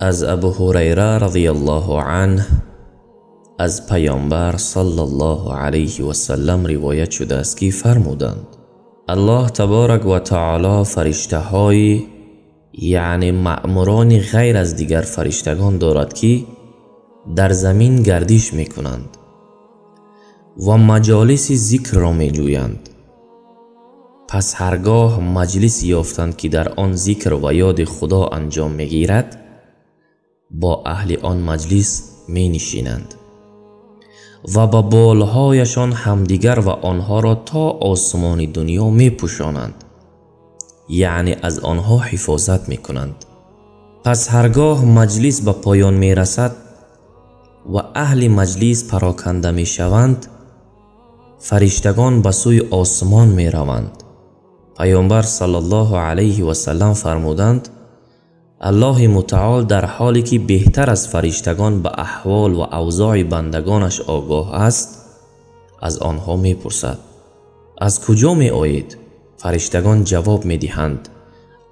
Аз Абу Ҳурайра разияллоҳу анҳ аз Паёмбар саллаллоҳу алайҳи васаллам ривоят шудааст, ки фармуданд: Аллоҳ табарак ва таоло фариштаҳои, яъне маъмурони ғайр аз дигар фариштагон дорад, ки дар замин гардиш мекунанд ва маҷолиси зикрро меҷӯянд. Пас ҳаргоҳ маҷлис ёфтанд, ки дар он зикр ва ёди Худо анҷом мегирад, бо аҳли он маҷлис менишинанд ва ба болҳояшон ҳамдигар ва онҳоро то осмони дунё мепӯшонанд, яъне аз онҳо ҳифозат мекунанд. Пас ҳаргоҳ маҷлис ба поён мерасад ва аҳли маҷлис пароканда мешаванд, фариштагон ба сӯи осмон мераванд. Паёмбар саллаллоҳу алайҳи васаллам фармуданд: Аллоҳи мутаол дар ҳоле ки беҳтар аз фариштагон ба аҳвол ва авзои бандагонаш огоҳ аст, аз онҳо мепурсад: аз куҷо меоед? Фариштагон ҷавоб медиҳанд: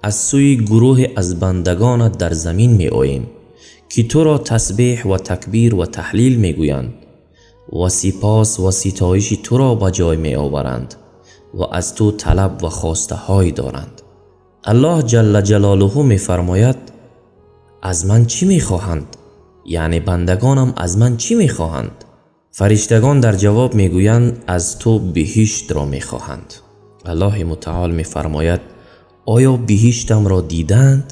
аз сӯи гурӯҳе аз бандагонат дар замин меоем, ки туро тасбеҳ ва такбир ва таҳлил мегӯянд ва сипос ва ситоиши туро ба ҷой меоваранд ва аз ту талаб ва хостаҳое доранд. Аллоҳ ҷалла ҷалолуҳу мефармояд: аз ман чӣ мехоҳанд? Яъне бандагонам аз ман чӣ мехоҳанд? Фариштагон дар ҷавоб мегӯянд: аз ту биҳиштро мехоҳанд. Аллоҳи мутаол мефармояд: оё биҳиштамро диданд?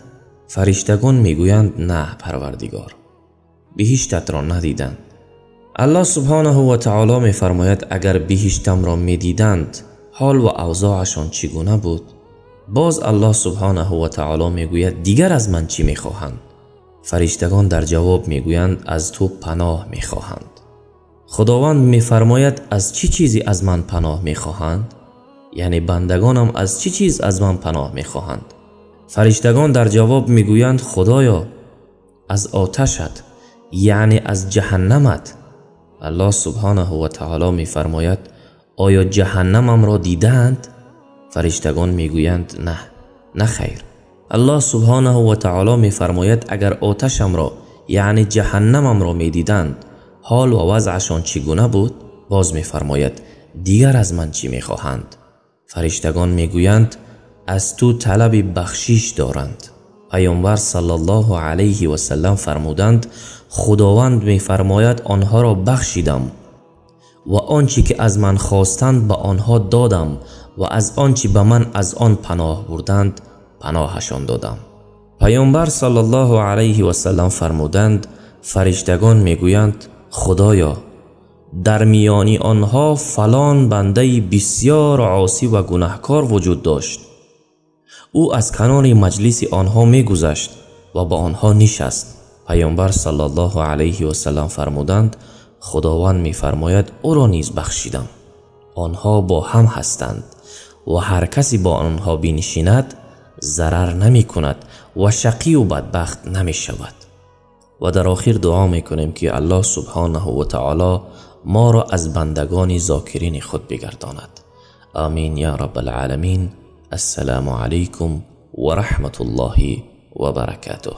Фариштагон мегӯянд: на, Парвардигор, биҳиштатро надиданд. Аллоҳ субҳонаҳу ва таоло мефармояд: агар биҳиштамро медиданд, ҳол ва авзоашон чӣ гуна буд? Боз Аллоҳ субҳонаҳу ва таоло мегӯяд: дигар аз ман чӣ мехоҳанд? Фариштагон дар ҷавоб мегӯянд: аз ту паноҳ мехоҳанд. Худованд мефармояд: аз чӣ чизе аз ман паноҳ мехоҳанд? Яъне бандагонам аз чӣ чиз аз ман паноҳ мехоҳанд? Фариштагон дар ҷавоб мегӯянд: Худоё, аз оташат, яъне аз ҷаҳаннамат. Аллоҳ субҳонаҳу ва таоло мефармояд: оё ҷаҳаннамамро дидаанд? Фариштагон мегӯянд: на, на хайр. Аллоҳ субҳонаҳу ва таоло мефармояд: агар оташамро, яъне ҷаҳаннамамро медиданд, ҳол ва вазъашон чӣ гуна буд? Боз мефармояд: дигар аз ман чӣ мехоҳанд? Фариштагон мегӯянд: аз ту талаби бахшиш доранд. Паёмбар саллаллоҳу алайҳи васаллам фармуданд: Худованд мефармояд: онҳоро бахшидам ва он чӣ ки аз ман хостанд ба онҳо додам ва аз он чӣ ба ман аз он паноҳ бурданд паноҳашон додам. Паёмбар саллаллоҳу алайҳи васаллам фармуданд: фариштагон мегӯянд: Худоё, дар миёни онҳо фалон бандаи бисёр осӣ ва гунаҳкор вуҷуд дошт. Ӯ аз канори маҷлиси онҳо мегузашт ва ба онҳо нишаст. Паёмбар саллаллоҳу алайҳи васаллам фармуданд: Худованд мефармояд: ӯро низ бахшидам. Онҳо бо ҳам ҳастанд ва ҳар касе бо онҳо бинишинад зарар намекунад ва шақию бадбахт намешавад. Ва дар охир дуо мекунем, ки Аллоҳ субҳонаҳу ва таоло моро аз бандагони зокирини худ бигардонад. Амин я раббал оламин. Ассалому алайкум ва раҳматуллоҳи ва баракатуҳ.